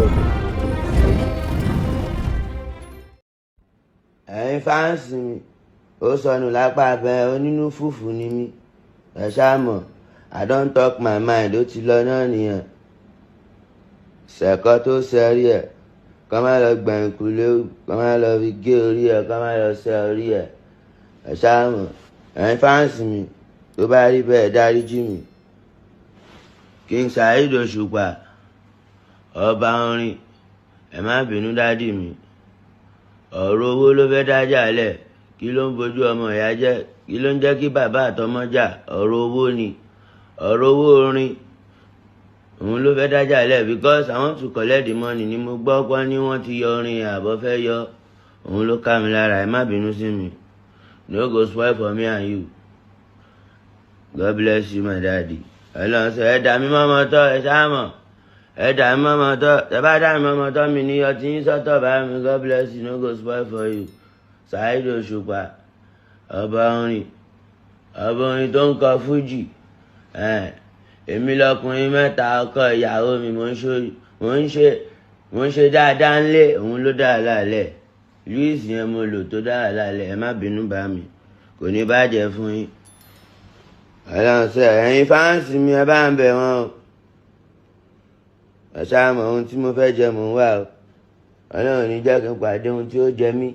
Welcome. Ẹ̀yin fans mi, ó sọnù lápá abẹ onínú fùfù ni mí. Ẹ ṣáà mọ̀, I don talk my mind, ó ti lọ náà nìyẹn. Ṣẹ̀kọ́ tó ṣẹ́rí ẹ̀, kọ́ má lọ gbẹ̀yìnkùlé, kọ́ má lọ fi gé orí ẹ̀, kọ́ má lọ ṣẹ́ orí ẹ̀. Ẹ ṣáà mọ̀, ẹ̀yin fans mi, tó bá rí bẹ́ẹ̀, dáríjì mi. King Saheed Òṣùpá, ọba orin, ẹ má bínú, daddy mi. Ọ̀rọ̀ owó ló fẹ́ dájà lẹ̀. Kí ló ń bojú ọmọ ìyá jẹ́? Kí ló ń jẹ́ kí bàbá àtọmọ jà? Ọ̀rọ̀ owó ni. Ọ̀rọ̀ owó orin òun ló fẹ́ dájà lẹ̀, because I want to collect the money ni. Mo gbọ́ pọ́n ní wọ́n ti yọ orin àbọ̀ fẹ́ yọ, òun ló ká mi lára. Ẹ má bínú sí mi. No go spoil for me and you. God bless you, my daddy. Ọlọ́run sọ ẹ dà mí mọ́mọ́ tọ́, ẹ ṣáà mọ̀, ẹ dà mí mọ́mọ́ tọ́. Ẹ bá dà mí mọ́mọ́ tọ́ mi ní ọtí yín sọ́tọ̀ bá mi. God bless you, no go spoil for you. Saheed Òṣùpá, ọba orin, ọba orin tó ń kọ fújì. Èmi lọkùnrin mẹ́ta, ọkọ ìyàwó mi. Mò ń ṣe dáadáa ńlé, òun ló dáa lálẹ́. Louis yẹn mo lò tó dáa lálẹ́. Ẹ má bínú bá mi, kò ní bàjẹ́ fún yín. Ọlọ́run sọ ẹ̀yin fans mi, ẹ bá ń bẹ̀ wọ́n o. Ẹ ṣáà mọ̀, ohun tí mo fẹ́ jẹ mò ń wá o. Ọlọ́run ní jẹ́ kí n pàdé ohun tí ó jẹ mí.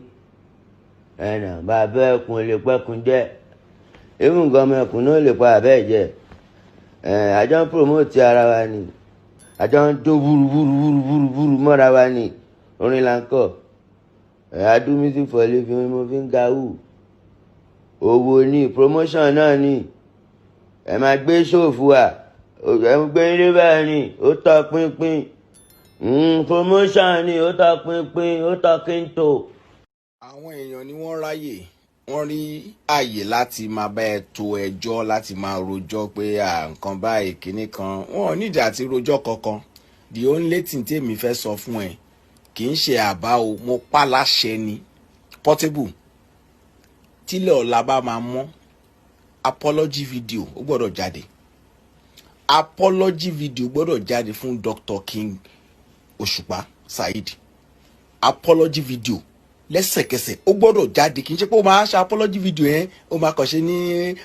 Ẹnà bàbá ẹkùn lè pẹ́kun jẹ́, even nǹkan ọmọ ẹkùn náà lè pa àbẹ́ jẹ. Àjọ ń promote ara wa ni, àjọ ń dún wúruwúruwúruwúru mọ́ra wa ni. Orin là ń kọ. I do music for living. Mo fi ń ga wù owó ní promotion náà ni. Ẹ máa gbé ṣòfò wa, ẹ ń gbé ní bẹ́ẹ̀ ni. Ó tọ́ pínpín promotion ni, ó tọ́ pínpín, ó tọ́ kí n tó. Àwọn èèyàn ni wọ́n ráyè, wọ́n rí àyè láti máa bá ẹ tó ẹjọ́, láti máa rojọ́ pé nǹkan báyìí, kinní kan. Wọn ò nídìí àti rojọ́ kankan. The only thing tèmi fẹ́ sọ fún ẹ, kì í ṣe àbá o, mo pa láṣẹ ni. Portable, tílẹ̀ ọ̀la bá máa mọ́, apology video ó gbọ́dọ̀ jáde. Apology video gbọ́dọ̀ jáde fún Dr. King Òṣùpá Saheed. Apology video lẹ́sẹ̀kẹsẹ̀, ó gbọ́dọ̀ jáde. Kì í ṣe pé ó máa ṣe apology video yẹn, ó máa kàn ṣe ní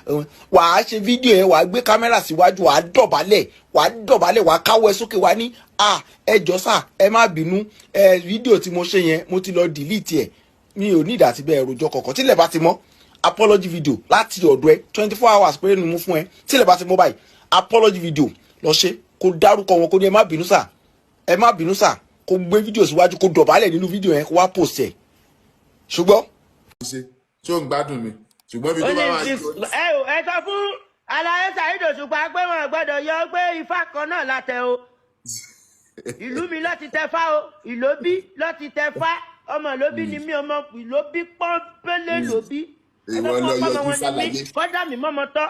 wàá ṣe fídíò yẹn, wàá gbé kámẹ́rà síwájú, wàá dọ̀bálẹ̀, wàá dọ̀bálẹ̀, wàá káwọ́ ẹ sókè, wàá ní, "À, ẹ jọ̀ọ́ sà, ẹ má bínú. Ẹ fídíò tí mo ṣe yẹn, mo ti lọ delete ẹ." Mi ò ní ìdá àti bẹ́ẹ̀ rojọ́ kọ̀ọ̀kan. Tílẹ̀ bá ti mọ́, apology video láti ọ̀dọ̀ ẹ. 24 hours péré ni mo fún ẹ. Tílẹ̀ bá ti mọ́ báyìí, apology video lọ ṣe, kó dárúkọ wọn, kó ní, "Ẹ má bínú sà, ẹ má bínú sà." Kó gbé fídíò síwájú, kó dọ̀bálẹ̀ nínú fídíò yẹn, kó wá post ẹ̀, ṣùgbọ́n. Ṣe ṣé ò ń gbádùn mi? Ṣùgbọ́n ibi Ó tó ní bá wà ti ẹ ò ẹ sọ fún aláyé Saheed Òṣùpá pé wọn gbọ́dọ̀ yọ pé ifá kan náà látẹ o. Ìlú mi ló ti tẹ fá o, ìlóbí ló ti tẹ fá. Ọmọ ìlóbí ni mí, ọmọ ìlóbí pọ́npẹ́lẹ́ lóbí. Ìwọ lọ yọjú sálàyé. Kọ́dà mi mọ́mọ́ tọ́.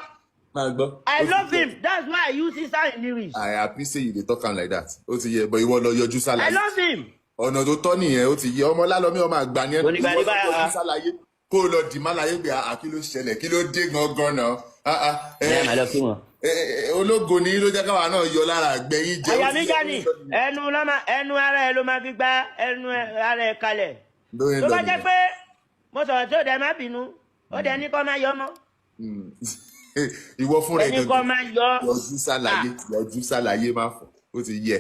Máa gbọ́. I Ó ti love yẹ. him, that's why I use Isa in lyrics. I appreciate you dey talk am like that. Ó ti yẹ, but ìwọ lọ yọjú I sálàyé. love him. Ọ̀nà tó tọ́ nìyẹn, ó ti yẹ. Ọmọ lálọ́mí, ọmọ àgbà ni ẹ. Mo ní Ìwọ lọ gbàdúrà. yọjú sálàyé, kó o lọ dì má láyé pé àá, kí ló ṣẹlẹ̀? Kí ló dé gangan náà? Ah, ah, Ẹ máa lọ kí wọn. Ológo ni ló jẹ́ káwa náà yọ lára àgbẹ̀yìn jẹ́. Àyà Ó ti mi yẹ já kó ni lọ nìyẹn. Ẹnu ló máa, ẹnu ara ẹ ló máa fi gbá ẹnu ara ẹ kalẹ̀. Lóyún Tó lọ bá jẹ́ nìyẹn. pé mo sọ̀rọ̀ tí ó dẹ̀, má bínú. Ó dẹ̀ ní kó máa yọ mọ́. Ìwọ fúnra ẹ Ẹni kó gangan máa yọ. yọjú sálàyé, yọjú sálàyé, má fọ. Ó ti yẹ.